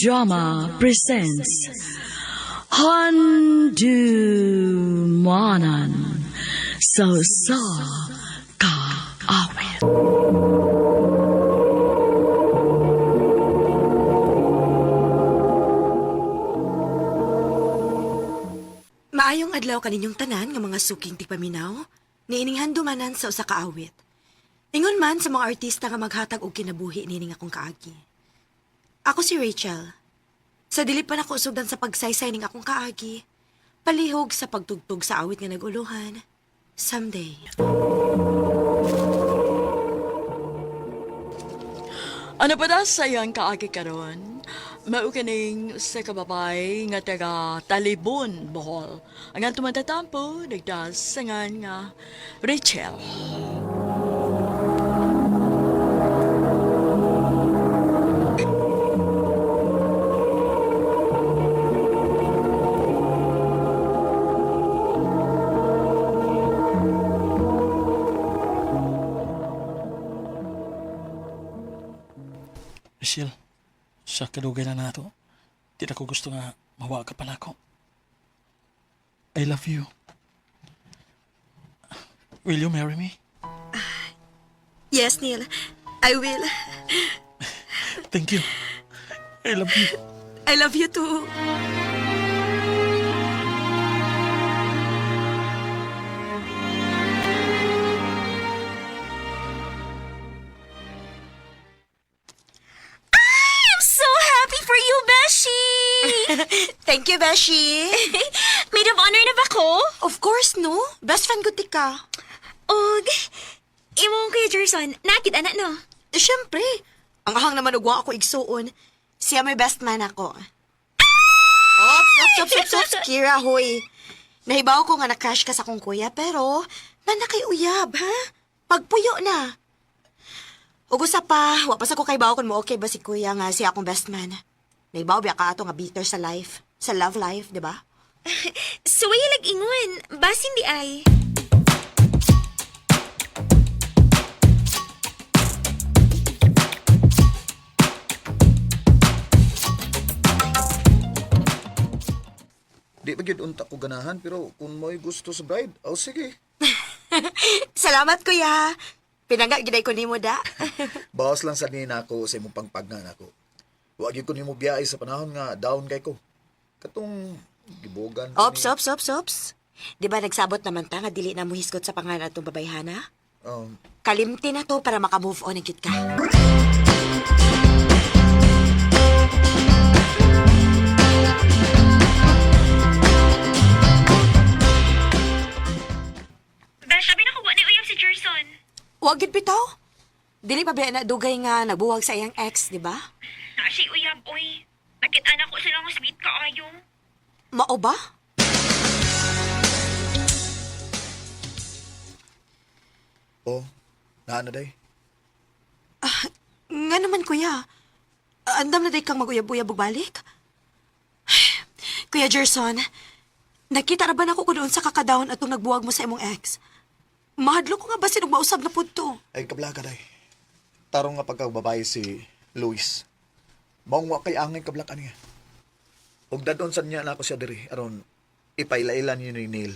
Drama presents Handumanan sa sa kaawit. Maayong adlaw kaninyong tanan nga mga suking tigpaminaw, niining handumanan sa usa ka awit. Ingon man sa mga artista nga maghatag og kinabuhi niining akong kaagi. Ako si Rachel. Sa dili pa nako usugdan sa pagsaysay ning akong kaagi, palihog sa pagtugtog sa awit nga naguluhan, someday. Ano pa da sa iyang kaagi karon? Mao kaning sa kababay nga taga Talibon, Bohol. Ang atong matatampo, nagdasangan nga Rachel. Michelle, sa kadugay na nato, di na ko gusto nga mawa ka pa nako. I love you. Will you marry me? Yes, Neil. I will. Thank you. I love you. I love you too. I'm so happy for you, Beshi! Thank you, Beshi. Maid of honor na ba ko? Of course, no. Best friend ko ti ka. Og, imong Kuya Jerson, nakit anak no? Eh, syempre. Ang ahang naman ugwa ako igsuon. Siya may best man ako. Ops, ops, ops, ops, ops. Kira, hoy. Nahibaw ko nga na-crush ka sa akong kuya, pero nana kay uyab, ha? Pagpuyo na. Ug usa pa, wa pa sa ko kaybaw kung mo okay ba si kuya nga siya akong best man. Nahibaw biya ka ato nga bitter sa life, sa love life, di ba? Suway lag ingon, basin di ay. Di ba gyud unta ko ganahan pero kung mo'y gusto sa bride, oh sige. Salamat, kuya. Pinangga giday ko nimo da. Bawas lang sa nina ako sa imong pangpagna nako. Wa gyud ko nimo biyahe sa panahon nga down kay ko. Katong gibogan ko Ops, ni- ops, ops, ops. Di ba nagsabot naman ta nga dili na mo hisgot sa pangalan atong babayhana? Kalimti na to para maka-move on ang ka. Besh, sabi na ko ni uyab si Jerson. Wag gid bitaw. Dili pa ba na dugay nga nagbuwag sa iyang ex, di ba? Na siya uyab, oy. Nakit anak ko sila nga sweet kaayo. Mao ba? Oh, naa na day. Nga naman kuya. Andam na day kang maguyab-uyab ug balik. Kuya Gerson, nakita ra ba nako ko doon sa kakadaon atong nagbuwag mo sa imong ex? Mahadlok ko nga ba sinong mausab na pud to? Ay kabla ka day. Tarong nga pagkababae si Luis. Maong wa kay angay kabla ka niya. Ug dadon sad niya na ako siya diri aron ipailailan niyo ni Neil.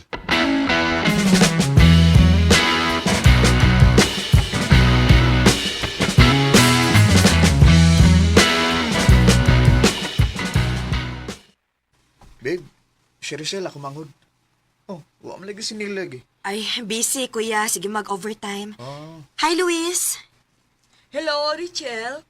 Babe, si Rachel ako manghod. Oh, wa man lagi si Neil lagi. Ay, busy kuya. Sige mag-overtime. Oh. Hi, Luis. Hello, Rachel.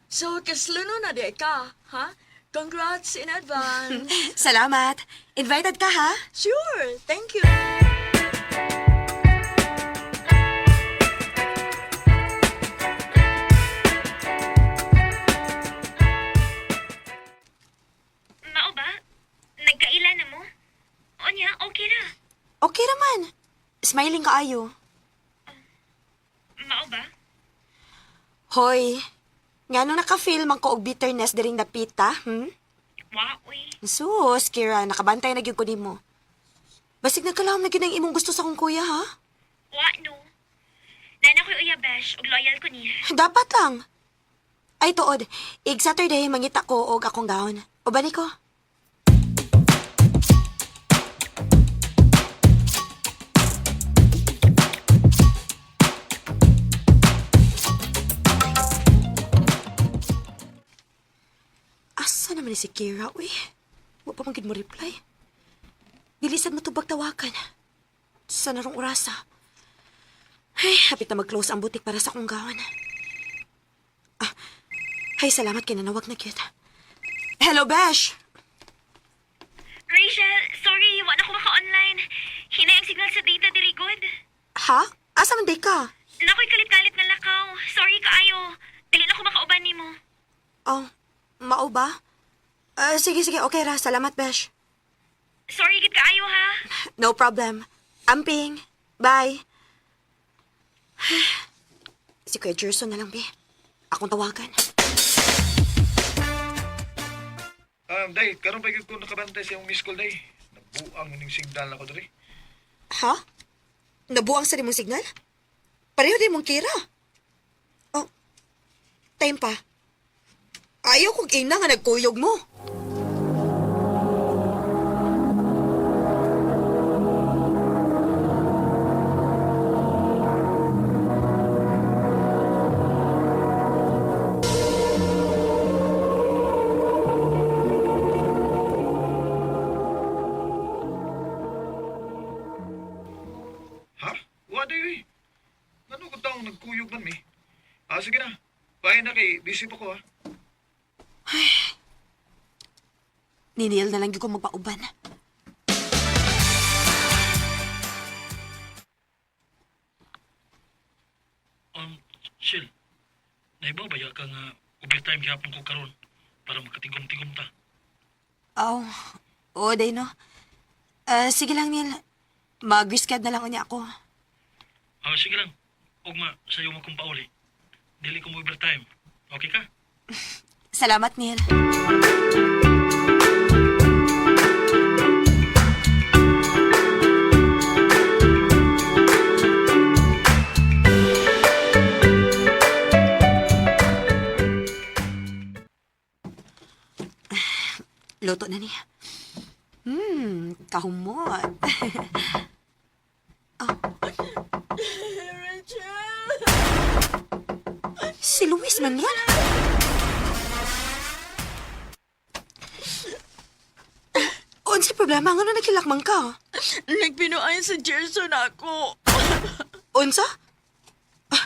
So, kasluno na di ka, ha? Congrats in advance. Salamat. Invited ka, ha? Sure, thank you. Mao ba? Nagkaila na mo? Onya, okay ra. Okay naman. Smiling ka ayo. Mao ba? Hoy, ngano naka-feel man ko og bitterness diring dapita, Wa, oy. Sus, Kira, nakabantay na gyud ko nimo. Basig nagkalahom na gyud ang imong gusto sa akong kuya, ha? Wa, no. Nana ko'y uyab, Besh, ug loyal ko niya. Dapat lang. Ay, tuod. Ig Saturday, mangita ko og akong gown. Uban ko. Asa naman ni si Kira, uy? Wa pa man gid mo reply. Dilisan mo tubag tawakan. Sa narong orasa. Ay, hapit na mag-close ang butik para sa akong gawan. Ah, ay, salamat kay nanawag na kita. Hello, Besh! Rachel, sorry, wala ko maka-online. Hinay ang signal sa data diri good. Ha? Asa man day ka? Nakoy kalit-kalit nga lakaw. Sorry kaayo. Dili na ko makauban nimo. Oh, mao ba? Ah, sige, sige. Okay ra. Salamat, Besh. Sorry gid kaayo ha. No problem. Amping. Bye. Si Kuya Gerson na lang, be. Akong tawagan. Day, karon pa gyud ko nakabantay sa imong miss call, day. Nabuang ning signal ako diri. Ha? Nabuang sa mong signal? Pareho din mong Kira. Oh, time pa. Ayaw kong ina nga nagkuyog mo. Ha? Wa day, uy. Ngano ko taong nagkuyog man mi? Ah, sige na. Pahay na kay busy pa ko ha. Niniil na lang yung ko magpauban. Shil, naibaw ba ya ka nga overtime gihapon ko karon para makatigom-tigom ta? Oh, oo, day no. Ah, sige lang, Neil. Mag-riskad na lang unya ako. Ah, sige lang. Ugma, sayo mo kong pauli. Dili ko mo overtime. Okay ka? Salamat, Neil. Luto na niya. Kahumot. Rachel! Si Luis man ron. Unsay problema? Ngano nagkilakman ka? Nagpinuan sa Gerson ako. Unsa? Ah,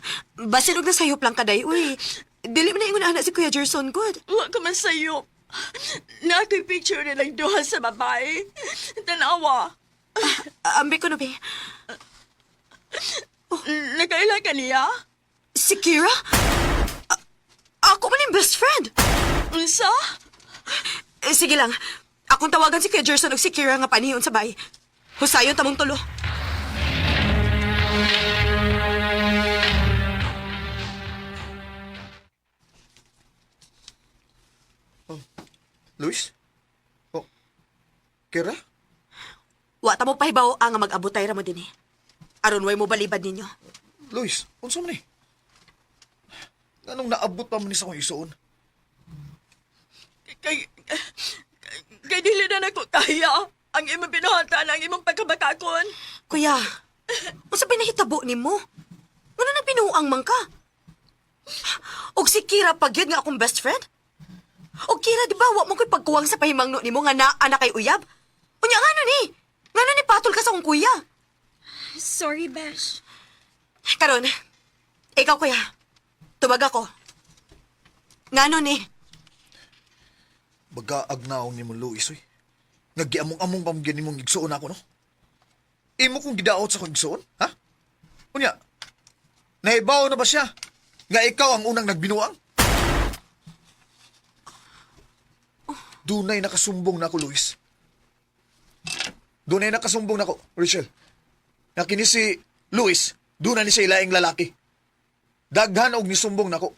basin og nasayop lang kaday, uy. Dili man na ingon ana si Kuya Gerson good. Wa ka man sayo. Na ako'y picture nilang duha sa babae. Tanawa. Ah, ambi ko no be. Nakaila ka niya? Si Kira? Ah, ako man yung best friend. Unsa? Eh, sige lang. Akong tawagan si Kuya Gerson og si Kira nga paniyon sa bay. Husayon tamong tulo. Luis? Oh. Kira? Wa ta mo pahibaw ang nga mag-abutay ra mo dinhi. Aron way mo balibad ninyo. Luis, unsa man ni? Anong naabot pa man ni sa akong isuon? Kay, kay dili na nako kaya ang imong binuhatan, ang imong pagkabakakon. Kuya, unsa pinahitabo nimo? Ngano nang pinuang man ka? Og si Kira pa gyud nga akong best friend? Og Kira, di ba wa mo ko'y pagkuwang sa pahimangno nimo nga naa na kay uyab? Unya ngano ni? Ngano ni patol ka sa akong kuya? Sorry, Besh. Karon, ikaw kuya, tubag ako. Ngano ni? Baga-agnaong nimo Luis, uy. Ngagiamong-among pa mo gyud nimong igsuon ako, no? Imo kong gidaot sa akong igsuon, ha? Unya, nahibaw na ba siya? Nga ikaw ang unang nagbinuang? Dunay nakasumbong na ako, Luis. Dunay nakasumbong na ako, Rachel. Nga kini si Luis, dunay ni siya ilaing lalaki. Daghan og nisumbong nako.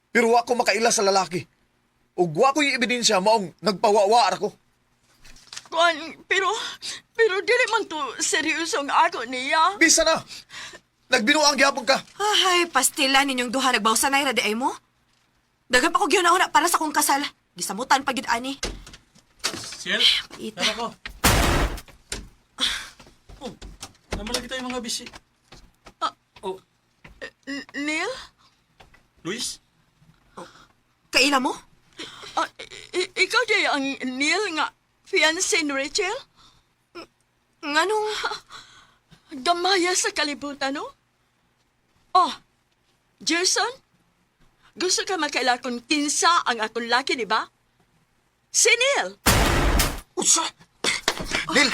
Pero wa ko makaila sa lalaki. Ug wa ko'y ebidensya maong nagpawawa ra ko. Kuan, pero, pero dili man to seryoso ang ako niya. Bisa na. Nagbinuang gyapon ka. Ay, pastila ninyong duha nagbawsa na di ay mo. Daghan pa ko gihuna-huna para sa akong kasal. Gisamutan pa gyud ani. Siel, Paita. tara ko. Oh, naman lagi tayo mga bisi. Oh, Neil? Luis? Kaila mo? Ah, ikaw di ang Neil nga fiancé ni Rachel? Nganong Gamaya sa kalibutan, no? Oh, Jason? Gusto ka makaila kung kinsa ang akong laki, di ba? Si Neil! Usa! Neil,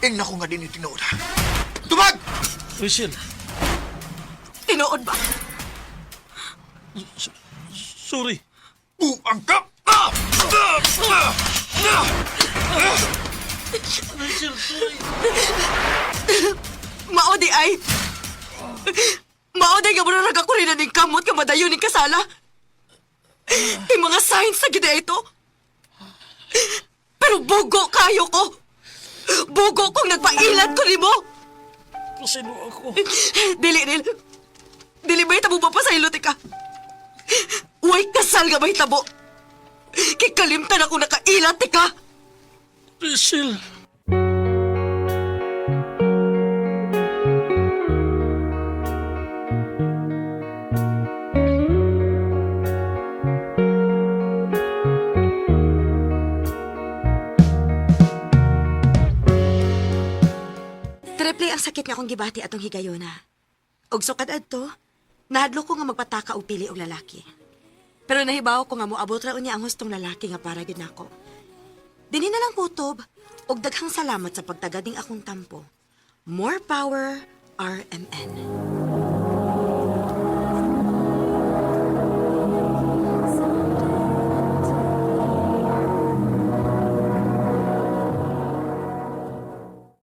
ing nako nga din tinuod. Tubag! Rachel, tinuod ba? sorry. Buang ka! Ah! Ah! Ah! Ah! Rachel, sorry. Mao di ay. Mao di nga murag ako rin ning kamot nga madayon ning kasala. Kay mga signs sa gid ito. Pero bugo kayo ko. Bugo kong nagpailat ko nimo. Pasilo ako. Dili, dili. Dili ba itabo pa sa ilot ka? Uy, kasal nga ba itabo? Kay kalimtan ako nakailat ka. Rachel. Triple ang sakit nga akong gibati atong higayona. Og sukad adto, nahadlok ko nga magpataka og pili og lalaki. Pero nahibaw ko nga moabot ra unya ang hustong lalaki nga para gid nako. Dinhi na lang kutob og daghang salamat sa pagtagading akong tampo. More power, RMN.